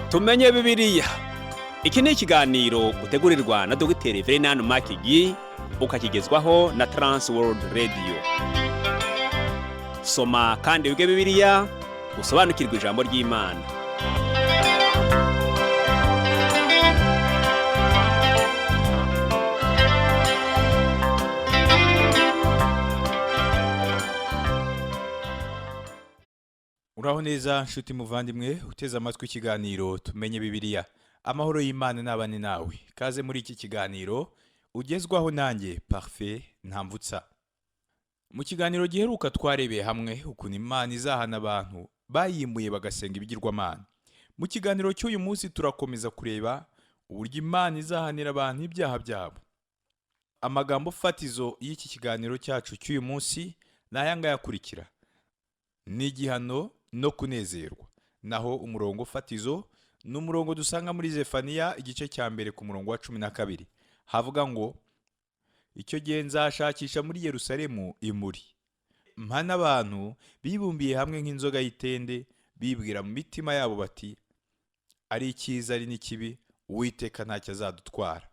Tumenye Bibiliya. Iki ni ikiganiro utegurirwa na Dogiteri Verenani Makigi, ukakigezwaho na Trans World Radio. Soma kandi wige Bibiliya, usobanukirwe ijambo ry'Imana. Uraho neza nshuti muvandimwe uteze amatwi ikiganiro Tumenye Bibiliya. Amahoro y'Imana n'abane nawe. Kaze muri iki kiganiro ugezwaho nanjye Parfait Ntamvutsa. Mu kiganiro giheruka twarebeye hamwe ukuntu Imana izahana abantu bayimuye bagasenga ibigirwamana. Mu kiganiro cy'uyu munsi turakomeza kureba uburyo Imana izahanira abantu ibyaha byabo. Amagambo fatizo y'iki kiganiro cyacu cy'uyu munsi ni aya ngaya akurikira: ni igihano no kunezerwa. Naho umurongo fatizo ni umurongo dusanga muri Zefaniya igice cya 1 ku murongo wa 12. Havuga ngo: icyo gihe nzashakisha muri Yerusalemu imuri, mpana abantu bibumbiye hamwe nk'inzoga y'itende, bibwira mu mitima yabo bati ari icyiza ari n'ikibi, Uwiteka ntacyo azadutwara.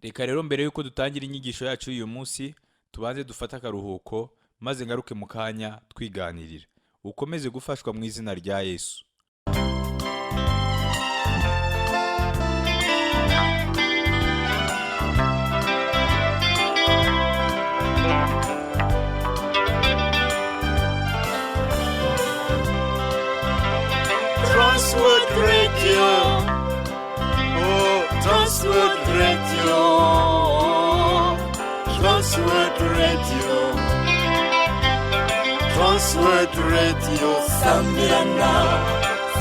Reka rero mbere yuko dutangira inyigisho yacu y'uyu munsi tubanze dufate akaruhuko, maze ngaruke mu kanya twiganirira. Ukomeze gufashwa mu izina rya Yesu. Transworld Radio. Oh, Transworld Radio. Transworld Radio. Transworld Radio. Sambirana,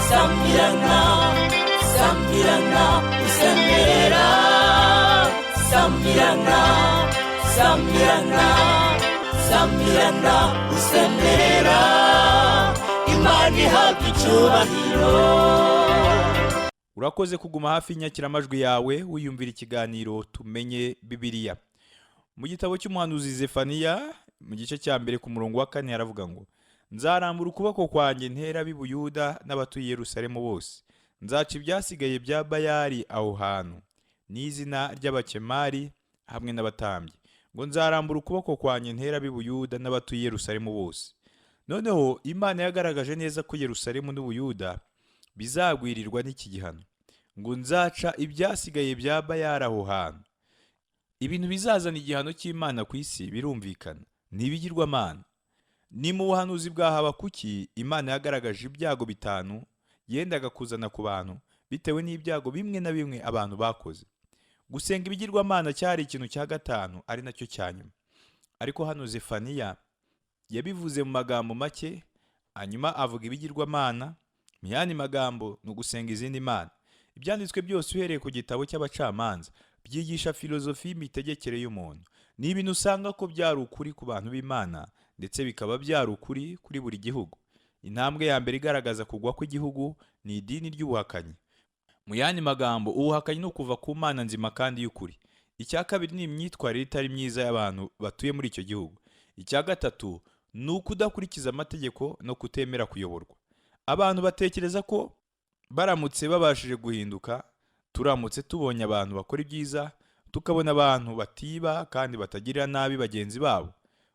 sambirana, sambirana, usemerera. Sambirana, sambirana, sambirana, usemerera. Imana ihabwa icyubahiro. Urakoze kuguma hafi y'inyakiramajwi yawe wiyumvira ikiganiro Tumenye Bibiliya. Mu gitabo cy'umuhanuzi Zefaniya mu gice cya 1 ku murongo wa 4 haravuga ngo: nzarambura ukuboko kwanjye ntera ab'i Buyuda n'abatuye Yerusalemu bose, nzaca ibyasigaye bya Bayali aho hantu n'izina ry'abakemari hamwe n'abatambyi. Ngo nzarambura ukuboko kwanjye ntera ab'i Buyuda n'abatuye Yerusalemu bose. Noneho Imana yagaragaje neza ko Yerusalemu n'Ubuyuda bizagwirirwa n'iki gihano. Ngo nzaca ibyasigaye bya Bayali aho hantu. Ibintu bizazana igihano cy'Imana ku isi birumvikana, ni ibigirwamana. Ni mu buhanuzi bwa Habakuki Imana yagaragaje ibyago 5 yendaga kuzana ku bantu bitewe n'ibyago bimwe na bimwe abantu bakoze. Gusenga ibigirwamana cyari ikintu cya 5 ari nacyo cya nyuma. Ariko hano Zefaniya yabivuze mu magambo make, hanyuma avuga ibigirwamana. Mu yandi magambo ni ugusenga izindi mana. Ibyanditswe byose uhereye ku gitabo cy'abacamanza byigisha filozofi y'imitegekere y'umuntu. Ni ibintu usanga ko byari ukuri ku bantu b'Imana, ndetse bikaba byari ukuri kuri buri gihugu. Intambwe ya mbere igaragaza kugwa kw'igihugu ni idini ry'ubuhakanyi. Mu yandi magambo, ubuhakanyi ni ukuva ku Mana nzima kandi y'ukuri. Icya kabiri ni imyitwarire itari myiza y'abantu batuye muri icyo gihugu. Icya gatatu ni ukudakurikiza amategeko no kutemera kuyoborwa. Abantu batekereza ko baramutse babashije guhinduka, turamutse tubonye abantu bakora ibyiza, tukabona abantu batiba kandi batagirira nabi bagenzi babo,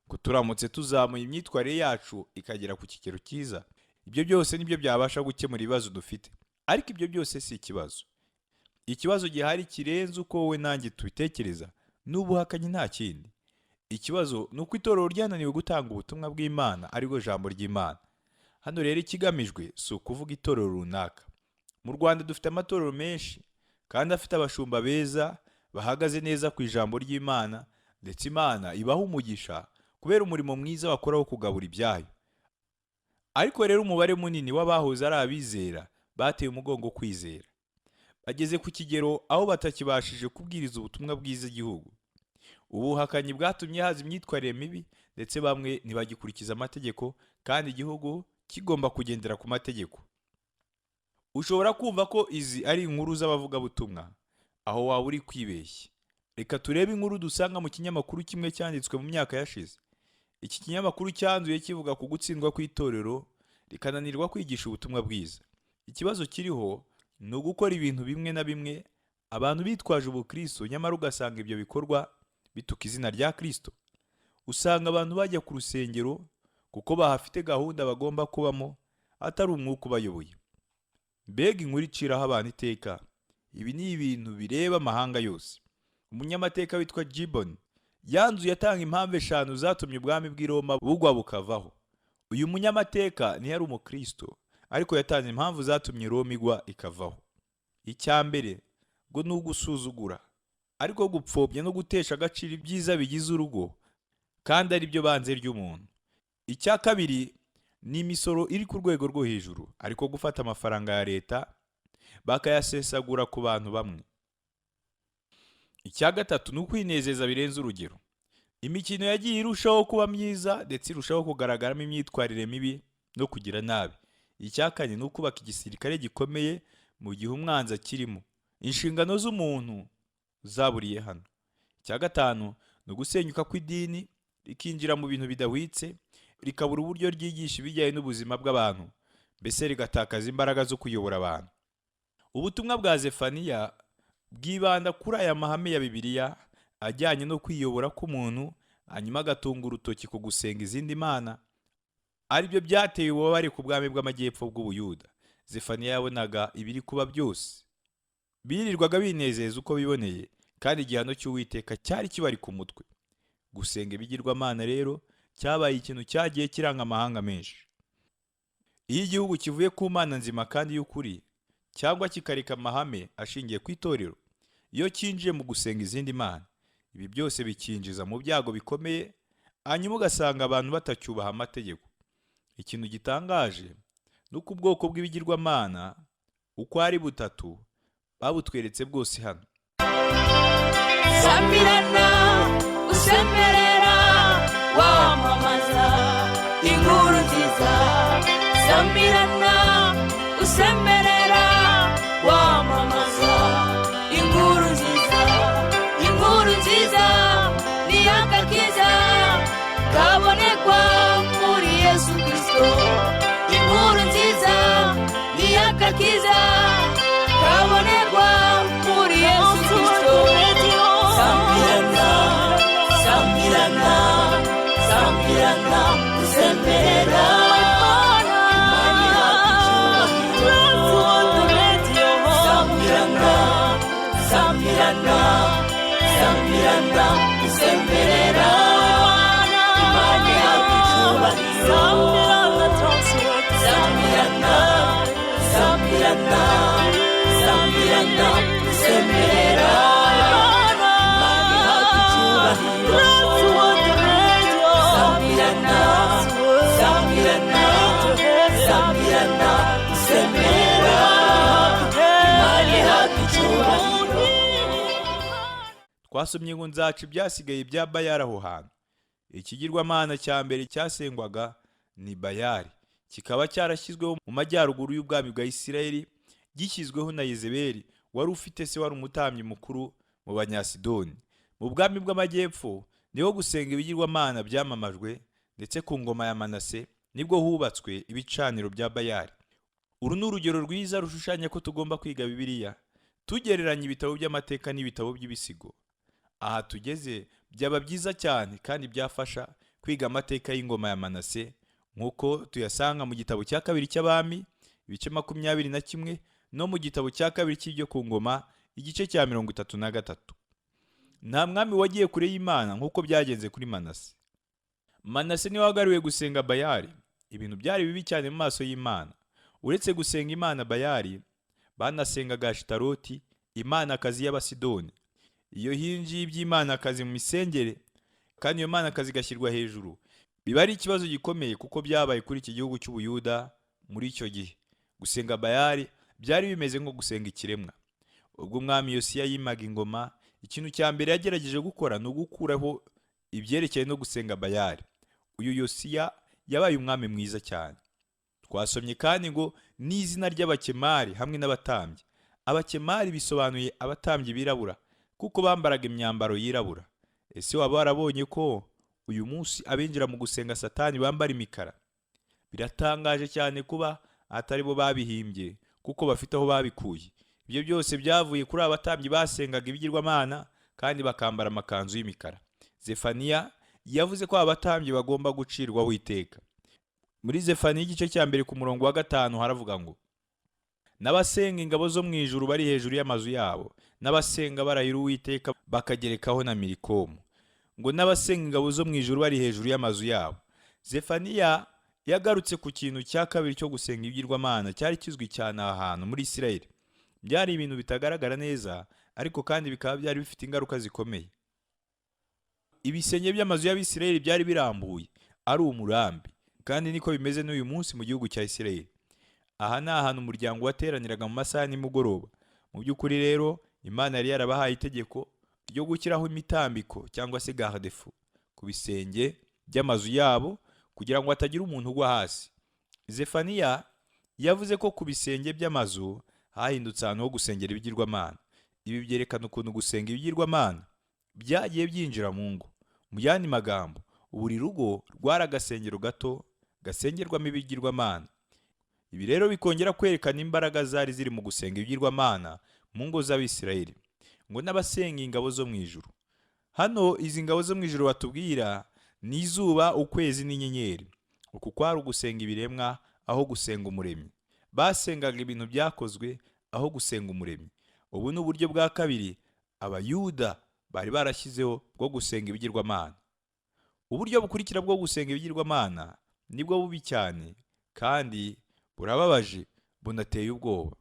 ngo turamutse tuzamuye imyitwarire yacu ikagera ku kigero cyiza, ibyo byose nibyo byabasha gukemura ibibazo dufite. Ariko ibyo byose si ikibazo. Ikibazo gihari kirenze uko wowe nanjye tubitekereza ni ubuhakanyi, nta kindi. Ikibazo ni uko itorero ryananiwe gutanga ubutumwa bw'Imana, arirwo jambo ry'Imana. Hano rero ikigamijwe si ukuvuga itorero runaka. Mu Rwanda dufite amatorero menshi kandi afite abashumba beza bahagaze neza ku ijambo ry'Imana, ndetse Imana ibaha umugisha kubera umurimo mwiza bakora wo kugabura ibyayo. Ariko rero umubare munini w'abahoze ari abizera bateye umugongo kwizera, bageze ku kigero aho batakibashije kubwiriza ubutumwa bwiza igihugu. Ubuhakanyi bwatumye haza imyitwarire mibi, ndetse bamwe ntibagikurikiza amategeko, kandi igihugu kigomba kugendera ku mategeko. Ushobora kumva ko izi ari inkuru z'abavugabutumwa, aho waba uri kwibeshya. Reka turebe inkuru dusanga mu kinyamakuru kimwe cyanditswe mu myaka yashize. Iki kinyamakuru cyanzuye kivuga ku gutsindwa kw'itorero rikananirwa kwigisha ubutumwa bwiza. Ikibazo kiriho ni ugukora ibintu bimwe na bimwe abantu bitwaje ubukristo, nyamara ugasanga ibyo bikorwa bituka izina rya Kristo. Usanga abantu bajya ku rusengero kuko bahafite gahunda bagomba kubamo, atari umwuka ubayoboye. Mbega inkuru iciraho abantu iteka! Ibi ni ibintu bireba amahanga yose. Umunyamateka witwa Gibbon yanzuye atanga impamvu eshanu zatumye ubwami bw'i Roma bugwa bukavaho. Uyu munyamateka ntiyari umukristo, ariko yatanze impamvu zatumye Roma igwa ikavaho. Icya mbere ngo ni ugusuzugura, ariko gupfobya no gutesha agaciro ibyiza bigize urugo, kandi ari byo banze ry'umuntu. Icya kabiri ni imisoro iri ku rwego rwo hejuru, ariko gufata amafaranga ya leta bakayasesagura ku bantu bamwe. Icya gatatu ni ukwinezeza birenze urugero. Imikino yagiye irushaho kuba myiza, ndetse irushaho kugaragaramo imyitwarire mibi no kugira nabi. Icya kane ni ukubaka igisirikare gikomeye mu gihe umwanzi akirimo. Inshingano z'umuntu zaburiye hano. Icya gatanu ni ugusenyuka kw'idini, rikinjira mu bintu bidahwitse, rikabura uburyo ryigisha ibijyanye n'ubuzima bw'abantu, mbese rigatakaza imbaraga zo kuyobora abantu. Ubutumwa bwa Zefaniya bwibanda kuri aya mahame ya Bibiliya ajyanye no kwiyobora k'umuntu, hanyuma agatunga urutoki ku gusenga izindi mana, aribyo byateye ububabare ku bwami bw'amajyepfo bw'Ubuyuda. Zefaniya yabonaga ibiri kuba byose, birirwaga binezeza uko biboneye, kandi igihano cy'Uwiteka cyari kibari ku mutwe. Gusenga ibigirwamana rero cyabaye ikintu cyagiye kiranga amahanga menshi. Iyo igihugu kivuye ku Mana nzima kandi y'ukuri, cyangwa kikareka amahame ashingiye ku itorero, iyo cyinjiye mu gusenga izindi mana, ibi byose bikinjiza mu byago bikomeye, hanyuma ugasanga abantu batacyubaha amategeko. Ikintu gitangaje ni uko ubwoko bw'ibigirwamana uko ari butatu babutweretse bwose hano. Samirana usemerera wamamaza inkuru nziza, samirana usemerera wamamaza inkuru nziza, inkuru nziza ni agakiza kabonekwa muri Yesu Kristo, inkuru nziza ni agakiza kabonekwa muri Yesu Kristo. Samirana, samirana, samirana usemerera, samirana, samirana, samirana usemerera, Imana ihabwa icyubahiro. Samirana, samirana, samirana usemerera, Imana ihabwa icyubahiro. Samirana, samirana, samirana usemerera, Imana ihabwa icyubahiro. Twasomye ngo nzaca ibyasigaye bya Bayali aho hantu. Ikigirwamana cya mbere cyasengwaga ni Bayali, kikaba cyarashyizweho mu majyaruguru y'ubwami bwa Isirayeli, gishyizweho na Yezebeli wari ufite se wari umutambyi mukuru mu Banyasidoni. Mu bwami bw'amajyepfo niho gusenga ibigirwamana byamamajwe, ndetse ku ngoma ya Manase nibwo hubatswe ibicaniro bya Bayali. Uru ni urugero rwiza rushushanya ko tugomba kwiga Bibiliya tugereranya ibitabo by'amateka n'ibitabo by'ibisigo. Aha tugeze byaba byiza cyane kandi byafasha kwiga amateka y'ingoma ya Manase nk'uko tuyasanga mu gitabo cya kabiri cy'Abami ibice 21, no mu gitabo cya kabiri cy'ibyo ku ngoma igice cya 33. Nta mwami wagiye kure y'Imana nk'uko byagenze kuri Manase. Manase niwe wagaruye gusenga Bayali. Ibintu byari bibi cyane mu maso y'Imana. Uretse gusenga Imana Bayali, banasengaga Ashitaroti, imanakazi y'Abasidoni. Iyo hinjiye iby'imanakazi mu misengere, kandi iyo manakazi igashyirwa hejuru, biba ari ikibazo gikomeye, kuko byabaye kuri iki gihugu cy'Ubuyuda muri icyo gihe. Gusenga Bayali byari bimeze nko gusenga ikiremwa. Ubwo umwami Yosiya yimaga ingoma, ikintu cya mbere yagerageje gukora ni ugukuraho ibyerekeye no gusenga Bayali. Uyu Yosiya yabaye umwami mwiza cyane. Twasomye kandi ngo n'izina ry'abakemari hamwe n'abatambyi. Abakemari bisobanuye abatambyi birabura, kuko bambaraga imyambaro yirabura. Ese waba warabonye ko uyu munsi abinjira mu gusenga Satani bambara imikara? Biratangaje cyane kuba atari bo babihimbye, kuko bafite aho babikuye. Ibyo byose byavuye kuri abatambyi basengaga ibigirwamana kandi bakambara amakanzu y'imikara. Zefaniya yavuze ko abatambyi bagomba gucirwaho iteka. Muri Zefaniya igice cya 1 ku murongo wa 5 haravuga ngo: N'abasenga ingabo zo mu ijuru bari hejuru y'amazu yabo, n'abasenga barahira Uwiteka bakagerekaho na Milikomu. Ngo n'abasenga ingabo zo mu ijuru bari hejuru y'amazu yabo. Zefaniya yagarutse ku kintu cya kabiri cyo gusenga ibigirwamana cyari kizwi cyane aha hantu muri Isirayeli. Byari ibintu bitagaragara neza, ariko kandi bikaba byari bifite ingaruka zikomeye. Ibisenge by'amazu y'Abisirayeli byari birambuye, ari umurambi, kandi niko bimeze n'uyu munsi mu gihugu cya Isirayeli. Aha ni ahantu umuryango wateraniraga mu masaha ya nimugoroba. Mu by'ukuri rero, Imana yari yarabahaye itegeko ryo gushyiraho imitambiko cyangwa se garde-fou ku bisenge by'amazu yabo kugira ngo hatagira umuntu ugwa hasi. Zefaniya yavuze ko ku bisenge by'amazu hahindutse ahantu ho gusengera ibigirwamana. Ibi byerekana ukuntu gusenga ibigirwamana byagiye byinjira mu ngo. Mu yandi magambo, buri rugo rwari agasengero gato gasengerwamo ibigirwamana. Ibi rero bikongera kwerekana imbaraga zari ziri mu gusenga ibigirwamana mu ngo z'Abisirayeli. Ngo n'abasenga ingabo zo mu ijuru. Hano izi ngabo zo mu ijuru batubwira ni izuba, ukwezi n'inyenyeri. Uku kwari ugusenga ibiremwa aho gusenga umuremyi. Basengaga ibintu byakozwe aho gusenga umuremyi. Ubu ni uburyo bwa kabiri Abayuda bari barashyizeho bwo gusenga ibigirwamana. Uburyo bukurikira bwo gusenga ibigirwamana nibwo bubi cyane kandi burababaje, bunateye ubwoba.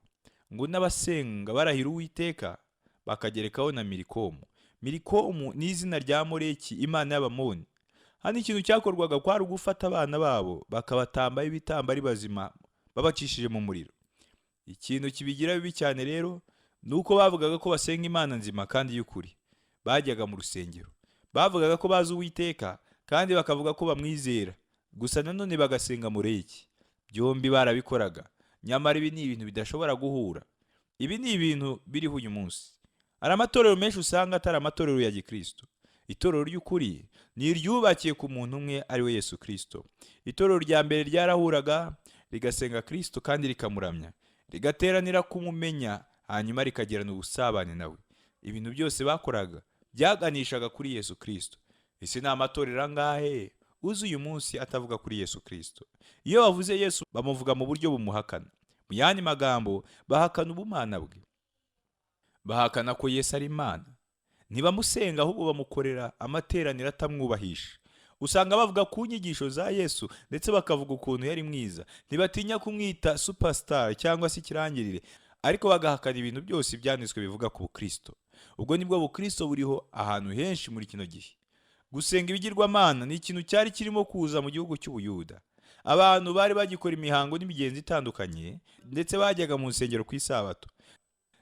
Ngo n'abasenga barahira Uwiteka bakagerekaho na Milikomu. Milikomu ni izina rya Moleki, imana y'Abamoni. Hano ikintu cyakorwaga kwari ugufata abana babo bakabatambaho ibitambo ari bazima babacishije mu muriro. Ikintu kibigira bibi cyane rero ni uko bavugaga ko basenga Imana nzima kandi y'ukuri. Bajyaga mu rusengero, bavugaga ko bazi Uwiteka kandi bakavuga ko bamwizera, gusa nanone bagasenga Moleki. Byombi barabikoraga, nyamara ibi ni ibintu bidashobora guhura. Ibi ni ibintu biriho uyu munsi. Hari amatorero menshi usanga atari amatorero ya Gikristo. Itorero ry'ukuri ni iryubakiye ku muntu umwe ari we Yesu Kristo. Itorero rya mbere ryarahuraga rigasenga Kristo kandi rikamuramya, rigateranira kumumenya, hanyuma rikagirana ubusabane nawe. Ibintu byose bakoraga byaganishaga kuri Yesu Kristo. Ese ni amatorero angahe uzi uyu munsi atavuga kuri Yesu Kristo? Iyo bavuze Yesu bamuvuga mu buryo bumuhakana. Mu yandi magambo, bahakana ubumana bwe. Bahakana ko Yesu ari Imana. Ntibamusenga ahubwo bamukorera amateraniro atamwubahisha. Usanga bavuga ku nyigisho za Yesu ndetse bakavuga ukuntu yari mwiza. Ntibatinya kumwita superstar cyangwa se ikirangirire, ariko bagahakana ibintu byose ibyanditswe bivuga ku Bukristo. Ubwo nibwo Bukristo buriho ahantu henshi muri kino gihe. Gusenga ibigirwamana ni ikintu cyari kirimo kuza mu gihugu cy'Ubuyuda. Abantu bari bagikora imihango n'imigenzo itandukanye, ndetse bajyaga mu nsengero ku isabato.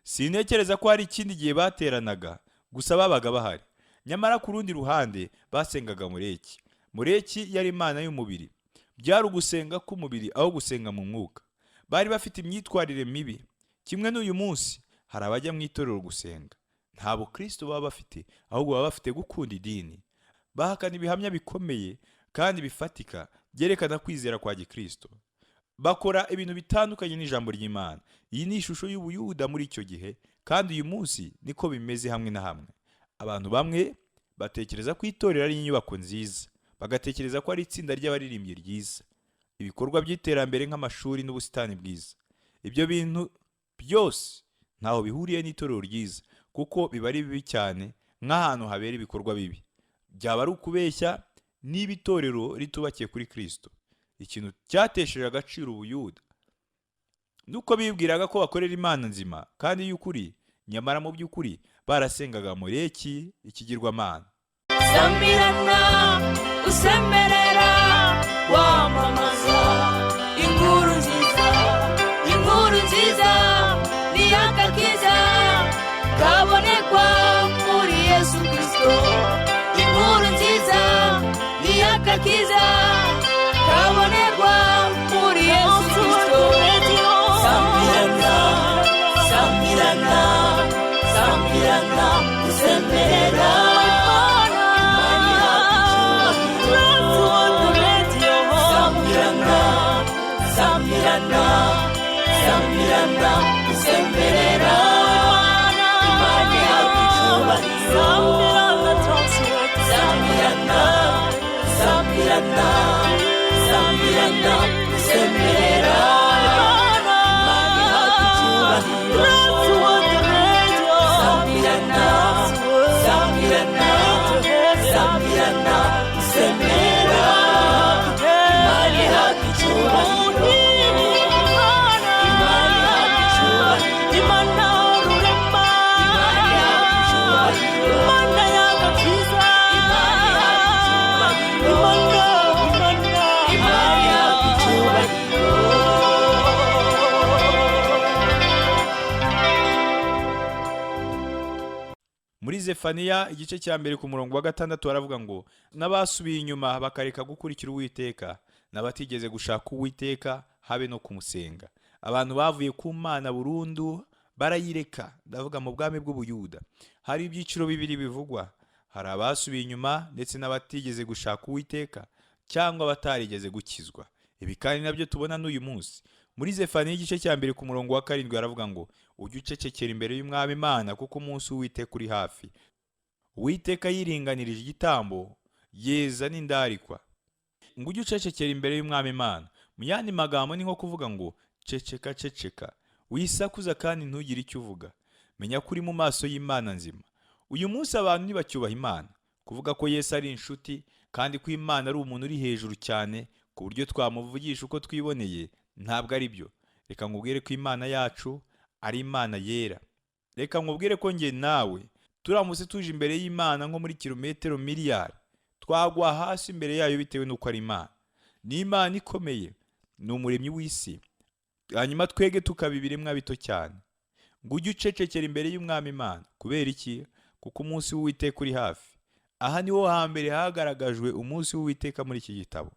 Sintekereza ko hari ikindi gihe bateranaga, gusa babaga bahari. Nyamara ku rundi ruhande basengaga Moleki. Moleki yari imana y'umubiri. Byari ugusenga k'umubiri aho gusenga mu mwuka. Bari bafite imyitwarire mibi. Kimwe n'uyu munsi hari abajya mu itorero gusenga. Nta bukristo baba bafite, ahubwo baba bafite gukunda idini. Bahakana ibihamya bikomeye kandi bifatika byerekana kwizera kwa Gikristo. Bakora ibintu bitandukanye n'ijambo ry'Imana. Iyi ni ishusho y'Ubuyuda muri icyo gihe, kandi uyu munsi niko bimeze hamwe na hamwe. Abantu bamwe batekereza ko itorero ari inyubako nziza, bagatekereza ko ari itsinda ry'abaririmbyi ryiza, ibikorwa by'iterambere nk'amashuri n'ubusitani bwiza. Ibyo bintu byose ntaho bihuriye n'itorero ryiza, kuko biba ari bibi cyane nk'ahantu habera ibikorwa bibi. Byaba ari ukubeshya niba itorero ritubakiye kuri Kristo. Ikintu cyatesheje agaciro Ubuyuda nuko bibwiraga ko bakorera Imana nzima kandi y'ukuri, nyamara mu by'ukuri barasengaga Moleki ikigirwamana. Samirana usemerera wamamaza inkuru nziza, inkuru nziza ni akakiza kabonekwa muri Yesu Kristo. Inkuru nziza ni akakiza kabonekwa muri Yesu Kristo. Samirana, samirana, samirana usemerera. Samirana, samirana, samirana Samirana, Samirana, usemerera, Imana ihabwa icyubahiro. Samirana, Samirana, Samirana, usemerera, Imana ihabwa icyubahiro. Imana ihabwa icyubahiro. Imana rurema, Imana ihabwa icyubahiro. Imana y'agakiza, Imana ihabwa icyubahiro. Imana, Imana, Imana ihabwa icyubahiro. Muri Zefaniya igice cya 1 ku murongo wa 6 haravuga ngo n'abasubiye inyuma bakareka gukurikira Uwiteka, n'abatigeze gushaka Uwiteka habe no kumusenga. Abantu bavuye ku Mana burundu barayireka, ndavuga mu bwami bw'Ubuyuda. Hari ibyiciro bibiri bivugwa, hari abasubiye inyuma ndetse n'abatigeze gushaka Uwiteka cyangwa batarigeze gukizwa. Ibi kandi nabyo tubona n'uyu munsi. Muri Zefaniya igice cya 1 ku murongo wa 7 haravuga ngo ujye ucecekera imbere y'Umwami Imana kuko umunsi w'Uwiteka uri hafi. Uwiteka yiringanirije igitambo, yeza n'indarikwa. Ngo ujye ucecekera imbere y'Umwami Imana. Mu yandi magambo ni nko kuvuga ngo ceceka ceceka, wisakuza kandi ntugire icyo uvuga. Menya ko uri mu maso y'Imana nzima. Uyu munsi abantu ntibacyubaha Imana. Kuvuga ko Yesu ari inshuti kandi ko Imana ari umuntu uri hejuru cyane ku buryo twamuvugisha uko twiboneye ntabwo ari byo. Reka nkubwire ko Imana yacu ari Imana yera. Reka nkubwire ko njye nawe turamutse tuje imbere y'Imana nko muri kilometero miliyari, twagwa hasi imbere yayo bitewe n'uko ari Imana. Ni Imana ikomeye, ni umuremyi w'isi, hanyuma twege tukaba ibiremwa bito cyane. Ngo ujye ucecekera imbere y'Umwami Imana. Kubera iki? Kuko umunsi w'Uwiteka uri hafi. Aha niho hambere hagaragajwe umunsi w'Uwiteka muri iki gitabo.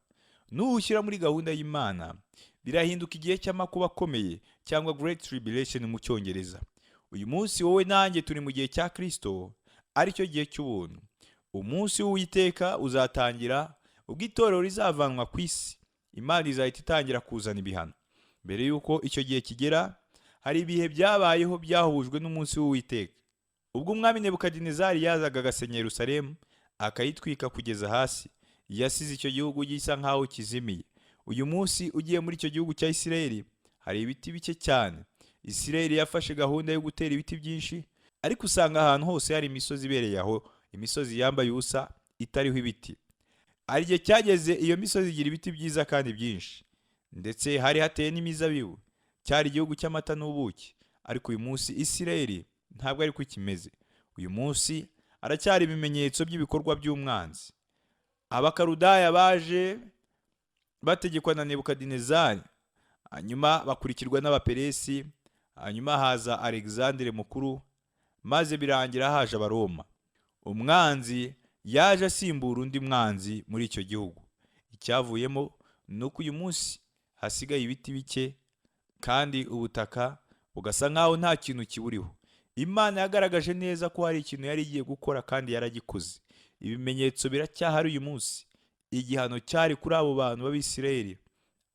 Nuwushyira muri gahunda y'Imana, birahinduka igihe cy'amakuba akomeye cyangwa Great Tribulation mu Cyongereza. Uyu munsi wowe nanjye turi mu gihe cya Kristo, aricyo gihe cy'ubuntu. Umunsi w'Uwiteka uzatangira ubwo itorero rizavanwa ku isi. Imana izahita itangira kuzana ibihano. Mbere y'uko icyo gihe kigera, hari ibihe byabayeho byahujwe n'umunsi w'Uwiteka. Ubwo umwami Nebukadinezari yazaga agasenya Yerusalemu, akayitwika kugeza hasi, yasize icyo gihugu gisa nk'aho kizimiye. Uyu munsi ugiye muri icyo gihugu cya Isirayeli, hari ibiti bike cyane. Isirayeli yafashe gahunda yo gutera ibiti byinshi, ariko usanga ahantu hose hari imisozi ibereye aho, imisozi yambaye ubusa itariho ibiti. Hari igihe cyageze iyo misozi igira ibiti byiza kandi byinshi, ndetse hari hateye n'imizabibu. Cyari igihugu cy'amata n'ubuki, ariko uyu munsi Isirayeli ntabwo ariko kimeze. Uyu munsi aracyari ibimenyetso by'ibikorwa by'umwanzi. Abakarudaya baje bategekwa na Nebukadinezari, hanyuma bakurikirwa n'Abaperesi, hanyuma haza Alexandre Mukuru, maze birangira haje Abaroma. Umwanzi yaje asimbura undi mwanzi muri icyo gihugu. Icyavuyemo ni uko uyu munsi hasigaye ibiti bike kandi ubutaka bugasa nk'aho nta kintu kiburiho. Imana yagaragaje neza ko hari ikintu yari igiye gukora kandi yaragikoze. Ibimenyetso biracyahari uyu munsi. Igihano cyari kuri abo bantu b'Abisirayeli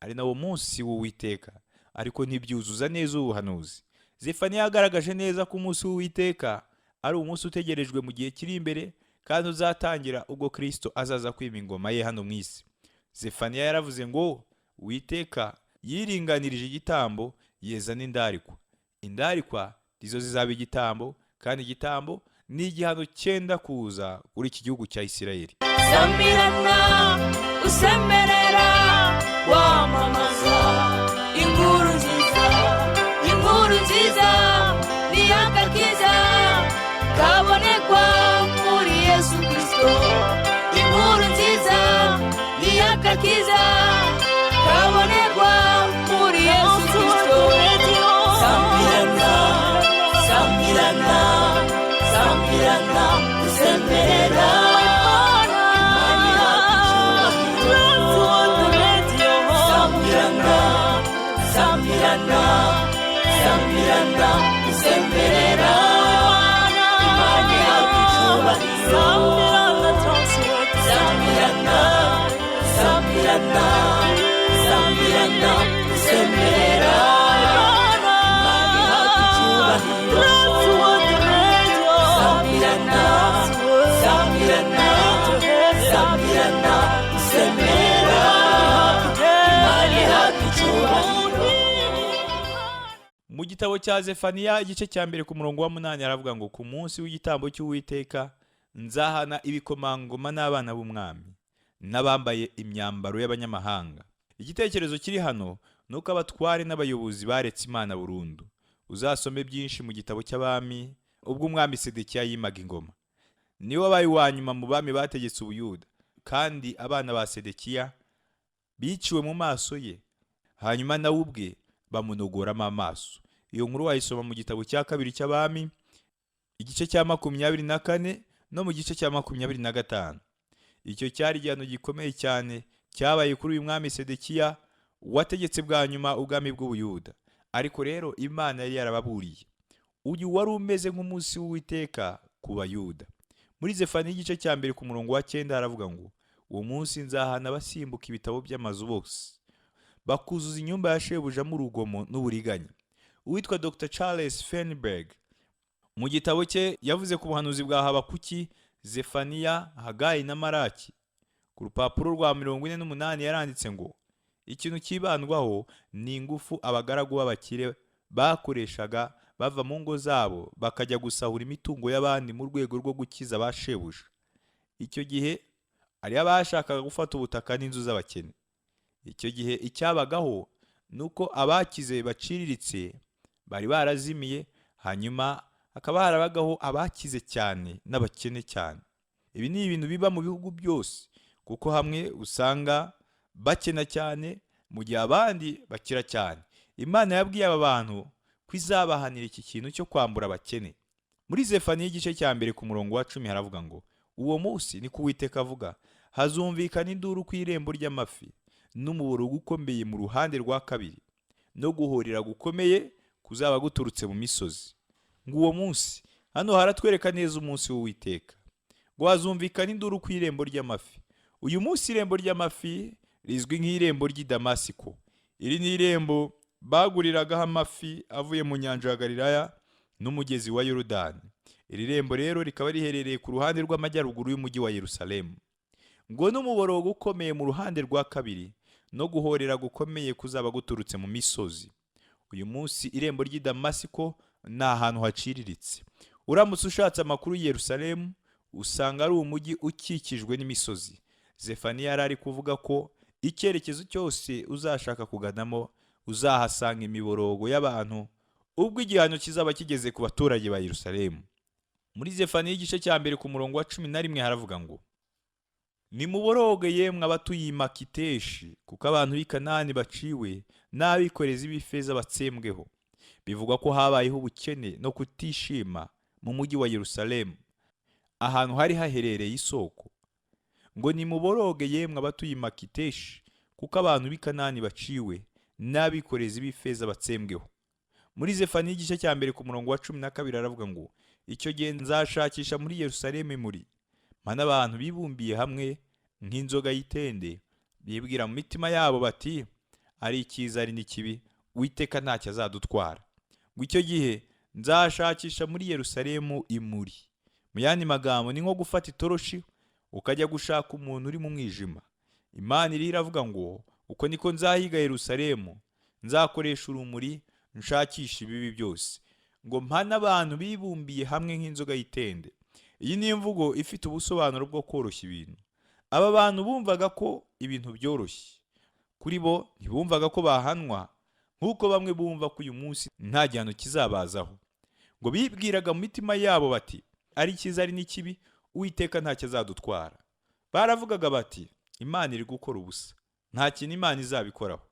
ari nawo munsi w'Uwiteka, ariko ntibyuzuza neza ubuhanuzi. Zefaniya yagaragaje neza ko umunsi w'Uwiteka ari umunsi utegerejwe mu gihe kiri imbere kandi uzatangira ubwo Kristo azaza kwima ingoma ye hano mu isi. Zefaniya yaravuze ngo Uwiteka yiringanirije igitambo, yeza n'indarikwa. Indarikwa nizo zizaba igitambo, kandi igitambo ni igihano cyenda kuza kuri iki gihugu cya Isirayeli. Samirana, usemerera, wamamaza inkuru nziza, inkuru nziza ni agakiza kabonekwa muri Yesu Kristo. Inkuru nziza ni agakiza kabonekwa muri Yesu Kristo. Samirana, Samirana, Samirana, usemerera, Imana ihabwa icyubahiro. Samirana, Samirana, Samirana, usemerera, Imana ihabwa icyubahiro. Samirana, Samirana, Samirana, usemerera, Imana ihabwa icyubahiro. Samirana, Mu gitabo cya Zefaniya, igice cya 1 ku murongo wa 8, aravuga ngo: "Ku munsi w'igitambo cy'Uwiteka nzahana ibikomangoma n'abana b'umwami n'abambaye imyambaro y'abanyamahanga." Igitekerezo kiri hano ni uko abatware n'abayobozi baretse Imana burundu. Uzasome byinshi mu gitabo cy'Abami, ubwo umwami Sedekiya yimaga ingoma. Niwe wabaye uwa nyuma mu bami bategetse Ubuyuda, kandi abana ba Sedekiya biciwe mu maso ye, hanyuma nawe ubwe bamunogoramo amaso. Iyo nkuru wayisoma mu gitabo cya 2 cy'Abami, igice cya 24, no mu gice cya 25. Icyo cyari igihano gikomeye cyane cyabaye kuri uyu mwami Sedekiya wategetse bwa nyuma ubwami bw'Ubuyuda. Ariko rero Imana yari yarababuriye. Uyu wari umeze nk'umunsi w'Uwiteka ku Bayuda. Muri Zefaniya, igice cya 1 ku murongo wa 9, haravuga ngo: "Uwo munsi nzahana abasimbuka ibitabo by'amazu bose, bakuzuza inyumba ya shebuja mu rugomo n'uburiganya." Uwitwa Dr Charles Feinberg mu gitabo cye yavuze ku buhanuzi bwa Habakuki, Zefaniya, Hagayi na Maraki. Ku rupapuro rwa 48 yaranditse ngo: "Ikintu cyibandwaho ni ingufu abagaragu b'abakire bakoreshaga bava mu ngo zabo bakajya gusahura imitungo y'abandi mu rwego rwo gukiza ba shebuja. Icyo gihe hariho abashakaga gufata ubutaka n'inzu z'abakene. Icyo gihe icyabagaho ni uko abakize baciriritse bari barazimiye, hanyuma hakaba harabagaho abakize cyane n'abakene cyane. Ibi ni ibintu biba mu bihugu byose, kuko hamwe usanga bakena cyane mu gihe abandi bakira cyane. Imana yabwiye aba bantu ko izabahanira iki kintu cyo kwambura abakene." Muri Zefaniya, igice cya 1 ku murongo wa 10, haravuga ngo: "Uwo munsi, ni ko Uwiteka avuga, hazumvikana induru ku irembo ry'amafi, n'umuborogo ukomeye mu ruhande rwa kabiri, no guhorera gukomeye kuzaba guturutse mu misozi." Ngo uwo munsi, hano haratwereka neza umunsi w'Uwiteka. Ngo hazumvikana induru ku irembo ry'amafi. Uyu munsi irembo ry'amafi rizwi nk'irembo ry'i Damasiko. Iri ni irembo baguriragaho amafi avuye mu nyanja ya Galilaya n'umugezi wa Yorodani. Iri rembo rero rikaba riherereye ku ruhande rw'amajyaruguru y'umujyi wa Yerusalemu. Ngo n'umuborogo ukomeye mu ruhande rwa kabiri, no guhorera gukomeye kuzaba guturutse mu misozi. Uyu munsi irembo ry'i Damasiko ni ahantu haciriritse. Uramutse ushatse amakuru y'i Yerusalemu, usanga ari umujyi ukikijwe n'imisozi. Zefaniya yari ari kuvuga ko icyerekezo cyose uzashaka kuganamo uzahasanga imiborogo y'abantu ubwo igihano kizaba kigeze ku baturage ba Yerusalemu. Muri Zefaniya, igice cya 1 ku murongo wa 11, haravuga ngo: "Nimuboroge yemwe abatuye i Makiteshi, kuko abantu b'i Kanani baciwe, n'abikorezi b'ifeza batsembweho." Bivugwa ko habayeho ubukene no kutishima mu mujyi wa Yerusalemu, ahantu hari haherereye isoko. Ngo nimuboroge yemwe abatuye i Makiteshi, kuko abantu b'i Kanani baciwe, n'abikorezi b'ifeza batsembweho. Muri Zefaniya, igice cya 1 ku murongo wa 12, aravuga ngo: "Icyo gihe nzashakisha muri Yerusalemu muri mana abantu bibumbiye hamwe nk'inzoga y'itende, bibwira mu mitima yabo bati: 'Ari icyiza ari n'ikibi, Uwiteka ntacyo azadutwara.'" Ngo icyo gihe nzashakisha muri Yerusalemu imuri. Mu yandi magambo, ni nko gufata itoroshi ukajya gushaka umuntu uri mu mwijima. Imana iriho iravuga ngo: "Uko niko nzahiga Yerusalemu, nzakoresha urumuri nshakisha ibibi byose, ngo mpane abantu bibumbiye hamwe nk'inzoga y'itende." Iyi ni imvugo ifite ubusobanuro bwo koroshya ibintu. Aba bantu bumvaga ko ibintu byoroshye kuri bo, ntibumvaga ko bahanwa nk'uko bamwe bumva ko uyu munsi nta gihano kizabazaho. Ngo bibwiraga mu mitima yabo bati: "Ari icyiza ari n'ikibi, Uwiteka ntacyo azadutwara." Baravugaga bati: "Imana iri gukora ubusa, nta kintu Imana izabikoraho."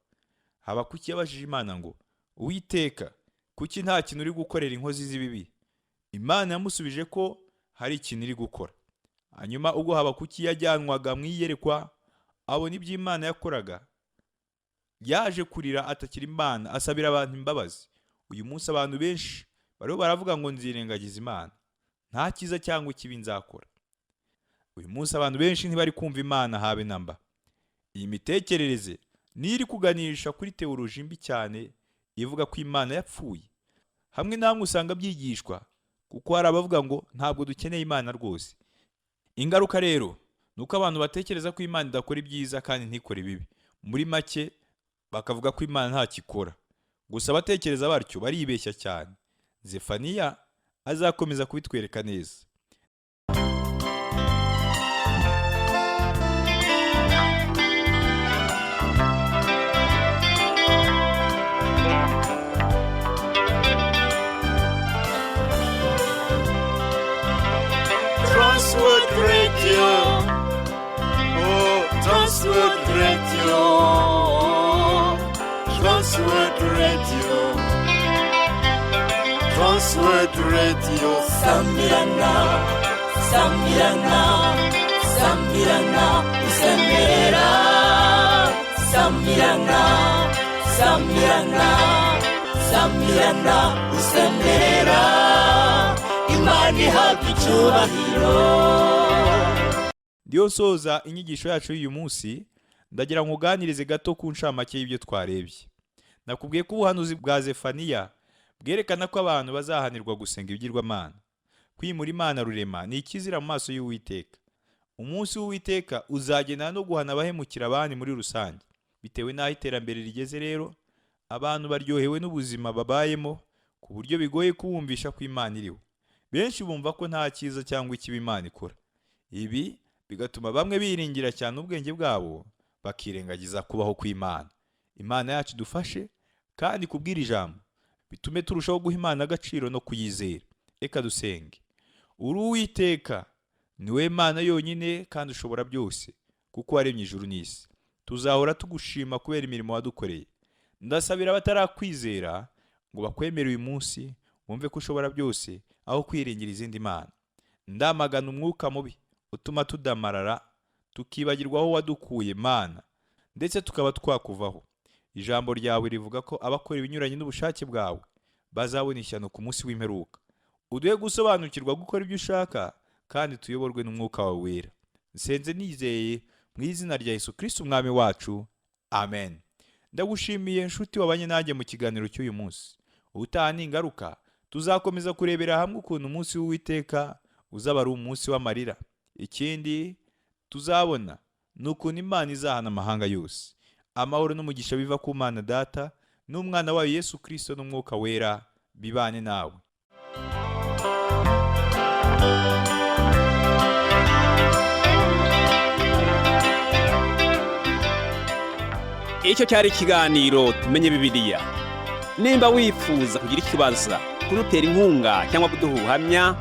Habakuki yabajije Imana ngo: "Uwiteka, kuki nta kintu uri gukorera inkozi z'ibibi?" Imana yamusubije ko hari ikintu iri gukora. Hanyuma ubwo Habakuki yajyanwaga mu iyerekwa, abona ibyo Imana yakoraga, yaje kurira atakira Imana, asabira abantu imbabazi. Uyu munsi abantu benshi bariho baravuga ngo: "Nzirengagiza Imana, nta cyiza cyangwa ikibi nzakora." Uyu munsi abantu benshi ntibari kumva Imana habe namba. Iyi mitekerereze niyo iri kuganisha kuri tewoloji mbi cyane ivuga ko Imana yapfuye. Hamwe na hamwe usanga byigishwa, kuko hari abavuga ngo: "Ntabwo dukeneye Imana rwose." Ingaruka rero ni uko abantu batekereza ko Imana idakora ibyiza kandi ntikore ibibi. Muri make bakavuga ko Imana ntacyo ikora. Gusa abatekereza batyo baribeshya cyane. Zefaniya azakomeza kubitwereka neza. Transworld Radio. Oh, Transworld Radio. Transworld Radio. Transworld Radio. Sambirana, sambirana, sambirana, usemerera. Sambirana, sambirana, sambirana, usemerera. Imana ihabwa icyubahiro. Ndiyo nsoza inyigisho yacu y'uyu munsi, ndagira ngo uganirize gato ku ncamake y'ibyo twarebye. Nakubwiye ko ubuhanuzi bwa Zefaniya bwerekana ko abantu bazahanirwa gusenga ibigirwamana. Kwimura Imana rurema ni ikizira mu maso y'Uwiteka. Umunsi w'Uwiteka uzagendana no guhana abahemukira abandi muri rusange. Bitewe n'aho iterambere rigeze rero, abantu baryohewe n'ubuzima babayemo ku buryo bigoye kubumvisha ko Imana iriho. Benshi bumva ko nta cyiza cyangwa ikibi Imana ikora. Ibi bigatuma bamwe biringira cyane ubwenge bwabo bakirengagiza kubaho kw'Imana. Imana yacu idufashe kandi kubwira ijambo bitume turushaho guha Imana agaciro no kuyizera. Reka dusenge. Uri Uwiteka, ni wowe Mana yonyine kandi ushobora byose, kuko waremye ijuru n'isi. Tuzahora tugushima kubera imirimo wadukoreye. Ndasabira abatarakwizera ngo bakwemere uyu munsi, bumve ko ushobora byose aho kwiringira izindi mana. Ndamagana umwuka mubi utuma tudamarara tukibagirwa aho wadukuye Mana, ndetse tukaba twakuvaho. Ijambo ryawe rivuga ko abakora ibinyuranye n'ubushake bwawe bazabona ishyano ku munsi w'imperuka. Uduhe gusobanukirwa gukora ibyo ushaka kandi tuyoborwe n'umwuka wawe wera. Nsenze nizeye mu izina rya Yesu Kristo umwami wacu, amen. Ndagushimiye nshuti wabanye nanjye mu kiganiro cy'uyu munsi. Ubutaha ningaruka tuzakomeza kurebera hamwe ukuntu umunsi w'Uwiteka uzaba ari umunsi w'amarira. Ikindi tuzabona ni ukuntu Imana izahana amahanga yose. Amahoro n'umugisha biva ku Mana Data n'umwana wayo Yesu Kristo n'umwuka wera bibane nawe. Icyo cyari ikiganiro Tumenye Bibiliya. Nimba wifuza kugira icyo ubaza, kudutera inkunga cyangwa kuduha ubuhamya,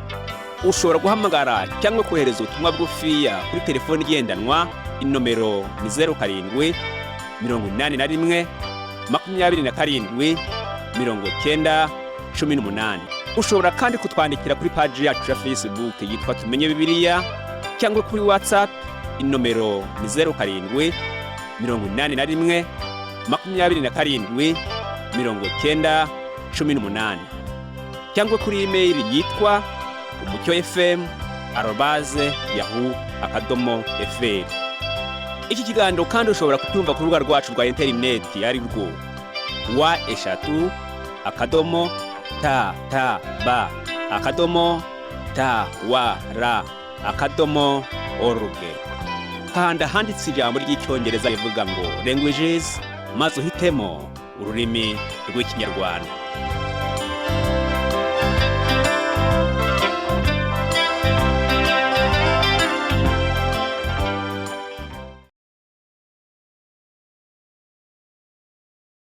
ushobora guhamagara cyangwa kohereza ubutumwa bugufiya kuri telefoni igendanwa. Inomero ni 07 81 27 90 18. Ushobora kandi kutwandikira kuri paji yacu ya Facebook yitwa Tumenye Bibiliya, cyangwa kuri WhatsApp, inomero ni 07 81 27 90 18, cyangwa kuri imeyili yitwa umucyofm@yahoo.fr. Iki kiganiro kandi ushobora kucyumva ku rubuga rwacu rwa interineti, ari rwo www.ttb.twr.org. Kanda ahanditse ijambo ry'icyongereza rivuga ngo languages, maze uhitemo ururimi rw'ikinyarwanda.